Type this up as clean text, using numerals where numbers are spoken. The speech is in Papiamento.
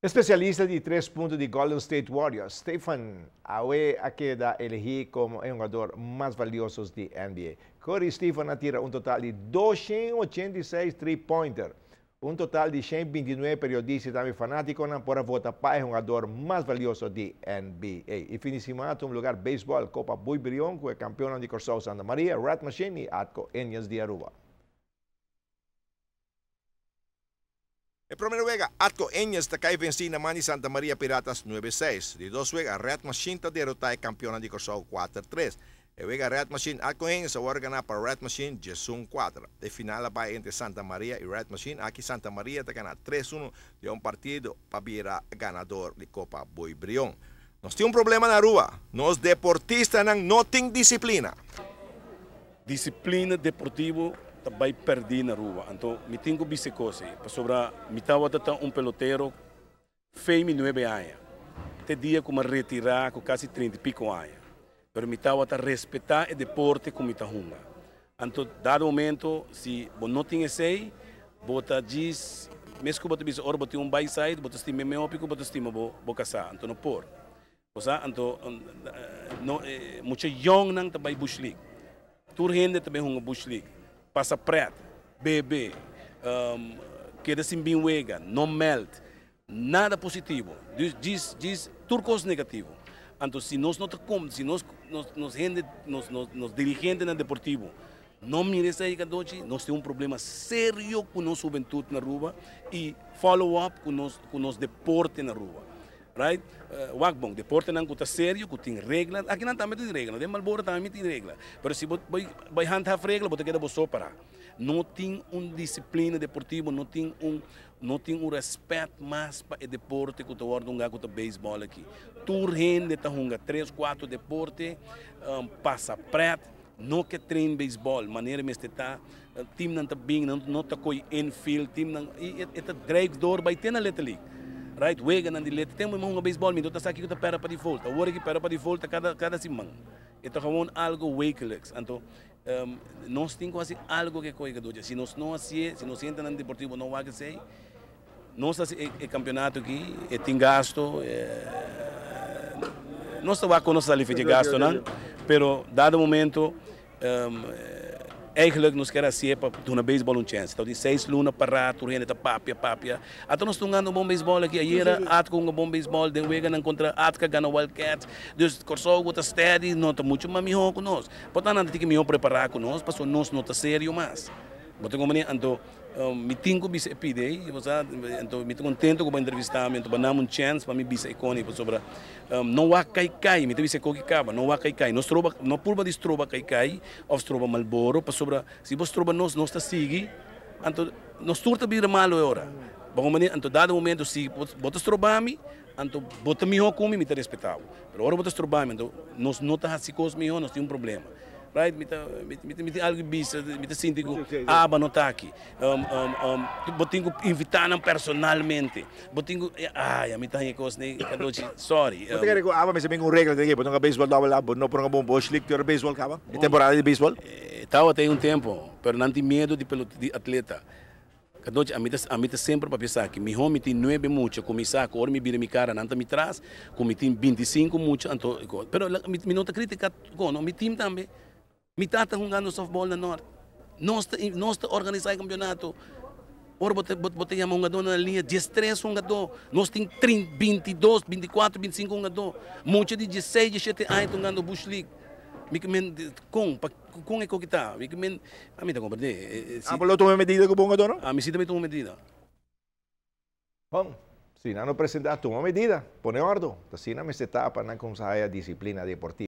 Especialista di tres punto di Golden State Warriors, Stephen awe a keda elegi como e hungador mas valioso di NBA. Curry Stephen a tira un total di 286 three-pointer. Un total di 129 periodista y tambe fanaticonan por a vota pa e hungador mas valioso di NBA. Y fin di siman un lugar baseball, Copa Boy Brion, cu e campeon di Corsou Santa Maria, Red Machine y Atco Indians di Aruba. E prome wega, Atco Indians ta cay venci na man di Santa Maria Piratas 9-6. Di dos wega, Red Machine ta derota e campeon di Corsou 4-3. E wega Red Machine Atco Indians a gana pa Red Machine 1-4. E final bay entre Santa Maria y Red Machine. Aki Santa Maria ta gana 3-1 den un partido pa bira ganador di Copa Boy Brion. Nos tin un problema na Aruba. Nos deportistanan no tin disciplina. Disciplina deportivo ta bay perdi na Aruba. Anto, mi tin cu bisa cos, pasobra mi tawata un pelotero for di 9 aña. Te dia cu mi a retira cu casi 30 y pico aña. Pero mi tawata respeta e deporte cu mi ta hunga. Anto, dado momento, si bo no tin esey, bo ta djis, mesmo cu bo ta bisa, ora bo tin un byside, bo ta stima mihor cu bo ta stima bo casa. Anto no por. Osea, anto, no, mucha young nan ta bay Bush League. Tur hende tambe hunga Bush League. Pasa pret, bebe, keda sin bin wega, no meld. Nada positivo. Djis, tur cos negativo. Anto, si nos no si nos hende, nos dirigentenan deportivo, no mira esey cadochi, nos tin un problema serio cu nos hubentud na Aruba y follow up cu nos deporte na Aruba. Right? Wak bon, deportenan cu ta serio, cu tin regla. Aki nan tambe tin regla, den Marlboro tambe tin regla. Pero si bo bay handhaaf regla, bo ta keda bo so para. No tin un disciplina deportivo, no tin un respet mas pa e deporte cu ta wordo hunga cu ta baseball aki. Tur hende ta hunga tres, cuatro deporte, pasa pret, no ke train baseball, manera mester ta, team nan ta bin, no ta coi infield, team nan, e ta dreig door bay te na Little League. Right? Wega nan di Little, tem hunga baseball, mi no ta sa cu ta pera pa default. Awor cu pera pa default cada siman. E ta gewoon algo wekelijks. Anto, nos tin cu haci algo cu coi cadochi. Si nos no haci, si nos sinta den deportivo no wak esey, nos haci e campeonato aki, e tin gasto, nos ta wak nos sali di gasto nan, pero dado momento, eigenlijk nos kier haci pa duna baseball un chance. Anto, di 6 luna pa tur hende ta papia, papia. Anto nos ta hungando bon baseball aki. Ayera, Atco un bon baseball, den wega nan contra Atco gana Wildcats. Dus Corsou ta steady, no ta mucho mas miho cu nos. Portanto, nan tin cu miho prepara cu nos, paso nos no ta serio mas. Bo ta comprende? Anto, mi tin cu bisa e pidi, anto mi ta contento cu bo entrevista mi, anto bo duna un chance pa mi bisa e coni sobre no wak kai kai, mi ta bisa koki caba, no wak kai kai, no stroba, no purba di stroba kai kai, of stroba Marlboro, pasobra si bo stroba nos, nos ta sigui, anto nos tur ta bira malo ora. Bo manier, anto dado momento si bo ta stroba mi, anto bo ta miho cu mi, mi ta respeta bo. Pero ora bo ta stroba mi, anto nos no ta haci cos miho, nos tin un problema. Right? Mi ta algo bisa, mi ta sinti cu aba no ta aki. Bo tin cu invita nan personalmente. Bo tin cu, ai, mi ta cos ne, cadochi, sorry. Bo ta kere cu aba mi un regla di cu bo baseball double A, bo no por un Bush League tur baseball caba? E temporada di baseball? Tawata un tempo, pero nan tin miedo di pelota di atleta. Cadochi, ami ta semper pa pensa cu miho mi tin nuebe mucha, cuminsa, ora mi bira mi cara, nan ta mi tras, cu mi tin 25 mucha, anto, pero mi no ta critica, no, mi team tambe. Mi tata hungando softball na Noord. Nos ta organisa e campeonato. Ora bo ta yama hungado na liña, 13 hungado. Nos tin 30, 22, 24, 25 hungado. Mucha di 16, 17 aña hungando Bush League. Mi men con pa con e cu ta. Mi men ami ta comprende. Ah, bo tuma medida cu bo hungado, no? Ami si tambe tuma medida. Bon, si nan no presenta, tuma medida, pone orden. Asina mester ta pa nan cuminsa disciplina deportivo.